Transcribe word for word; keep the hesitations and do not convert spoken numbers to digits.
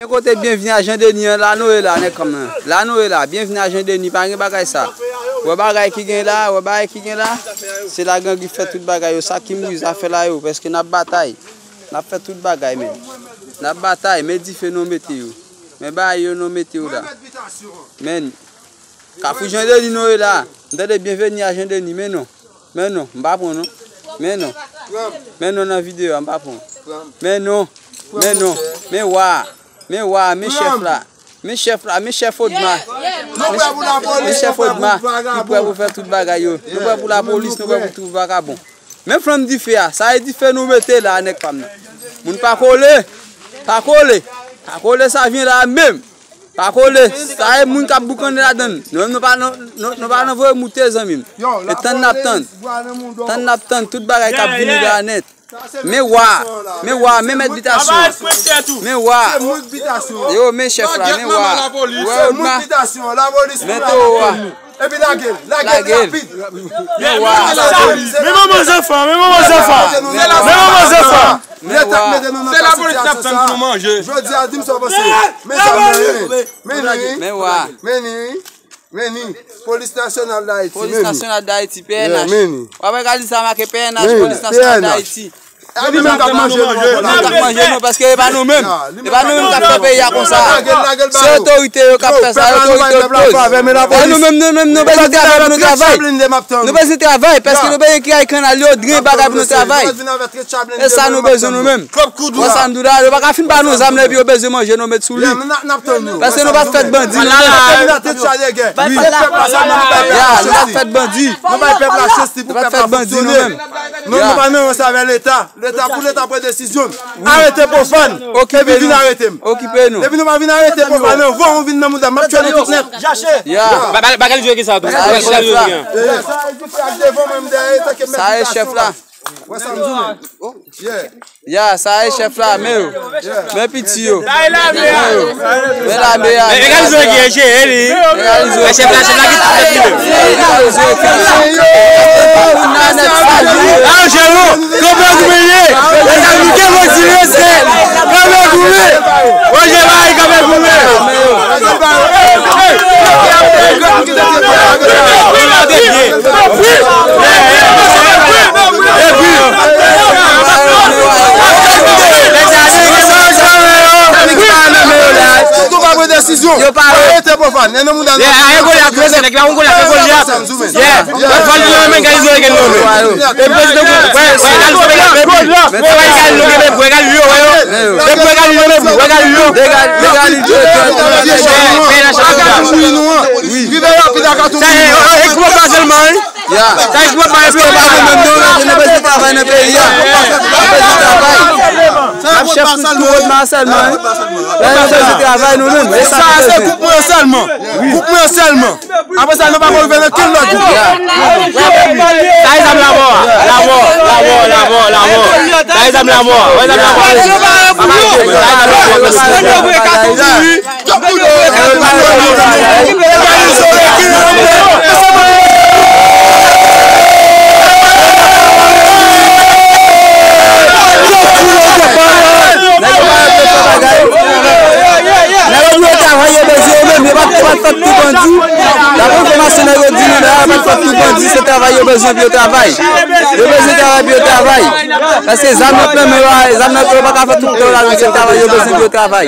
Men kote byenvni a Jan Deni an, la nou ye la, nèg kanm nan. La nou ye la, byenvni a Jan Deni, pa gen bagay sa. Wè bagay ki gen la, wè bagay ki gen la. Se la gang ki fè tout bagay yo, sa ki mouri zafè la yo, paske n ap batay. N ap fè tout bagay, men. N ap batay, men dife nou mete yo. Men bagay yo nou mete yo la. Men, Kafou Jan Deni nou ye la. M tande byenvni a Jan Deni, men non. Men non, m pa pran non. Men non. Men non nan videyo a, m pa pran. Men non. Men non. Men wa. Men wa, men chèf la. Men chèf la, men chèf Odma. Nou prè pou lapolis, men chèf Odma, ki prè pou fè tout bagay yo. Nou prè pou lapolis, nou prè pou tout vakabon. Men flanm dife a, sa e dife nou mete la, nèg pa m nan. Moun pa kole, pa kole. Pa kole, sa vyen la menm. Pa kole, sa e moun k ap boukannen ladann. Nou menm nou pa, nou, nou, nou pa nan voye moute, zanmi m. E tann n ap tann. Tann n ap tann tout bagay k ap vini la nèt. Men wa, men wa, men mèt bitasyon. Men wa. Yo, men chèf la, men wa. Wè Odma. Men towo a. Epi lage l, lage l rapid. Men wa. Men manman zanfan, men manman zanfan. Men manman zanfan. Leta k mete nou nan ka sitiyasyon sa. Jodi a, di m sa w panse. Men zam nan, men ni, men ni, men ni, Polis Nasyonal d Ayiti, men ni. Polis Nasyonal d Ayiti, P N H. W ap gade sa make P N H, Polis Nasyonal d Ayiti. E li menm k ap manje nou ankò la. Li menm k ap manje nou, paske e pa nou menm. E pa nou menm k ap fè peyi a konsa. Se otorite yo k ap fè sa, otorite yo k poze. E nou menm, nou menm, nou bezwen travay pou nou travay. Nou bezwen travay, paske nou bezwen kay kanal yo, dren bagay pou nou travay. E sa nou bezwen nou menm. Wè sa m di w la, yo pa ka fin ba nou zam la epi yo bezwen manje nou met sou li. Paske nou pa t fèt bandi, nou menm. Ya, nou pa t fèt bandi. Nou pa t fèt bandi, nou menm. Nou, nou pa nan rans avè Leta. Leta, pou Leta pran desizyon l. Arete Pwofàn. Epi vin arete m. Okipe nou. Depi nou pa vin arete Pwofàn anvan ou vin nan mouda, m ap tchwe nou tout nèt. Ya. Bagay li jwe ki sa tou. Bagay li jwe ki sa. Sa e chèf la. Wè sa m di w. Yeah. Ya, sa e chèf la, men yo. Men piti yo. Men yo. Men lame a. Men egalize ki e jere li. Egalize. Men chèf la, chèf la ki tout tèt li menm. Egalize. Anjelo, kanpe goumen ye. Egalize, kanpe goumen ye. Anjelo, kanpe goumen. Yo pa pran desizyon. Yo pa arete Pwofàn. Nèg yo pa pran Goliat. Pwofàn nan men Galizo gen nonmen. E prezidan pou wè, wè Galizo gen nonmen. Wè Galizo gen nonmen. Wè Galizo gen nonmen. Wè Galizo gen nonmen. Rive rapid ak Atou. Sa e, e, e, gwo pa sèlman, wi. Ya. Sa e gwo pa, e, gwo pa. Nou bezwen travay nan peyi a. Nou bezwen travay. N ap chèf tout, tout wòd nan sèlman, wi. La, nou bezwen travay nou menm. E sa nou bezwen. Sa se gwoup mwen sèlman. Gwoup mwen sèlman. Apre sa, nou pa ka rive nan kenn lòt gwoup. Ya. Sa e zam lamò a. Lamò, lamò, lamò, lamò. Sa e zam lamò a. Wè zam lamò a. Sa e zam lamò a. Nèg yo dwe travay, yo bezwen yo menm, yo pa, yo pa t fèt pou bandi. Daprè enfòmasyon nèg yo di nou la, yo pa t fèt pou bandi, se travay yo bezwen pou yo travay. Yo bezwen travay pou yo travay. Paske zam nan nan men yo a, zam nan yo pa ka fè tout tan la, se travay yo bezwen pou yo travay.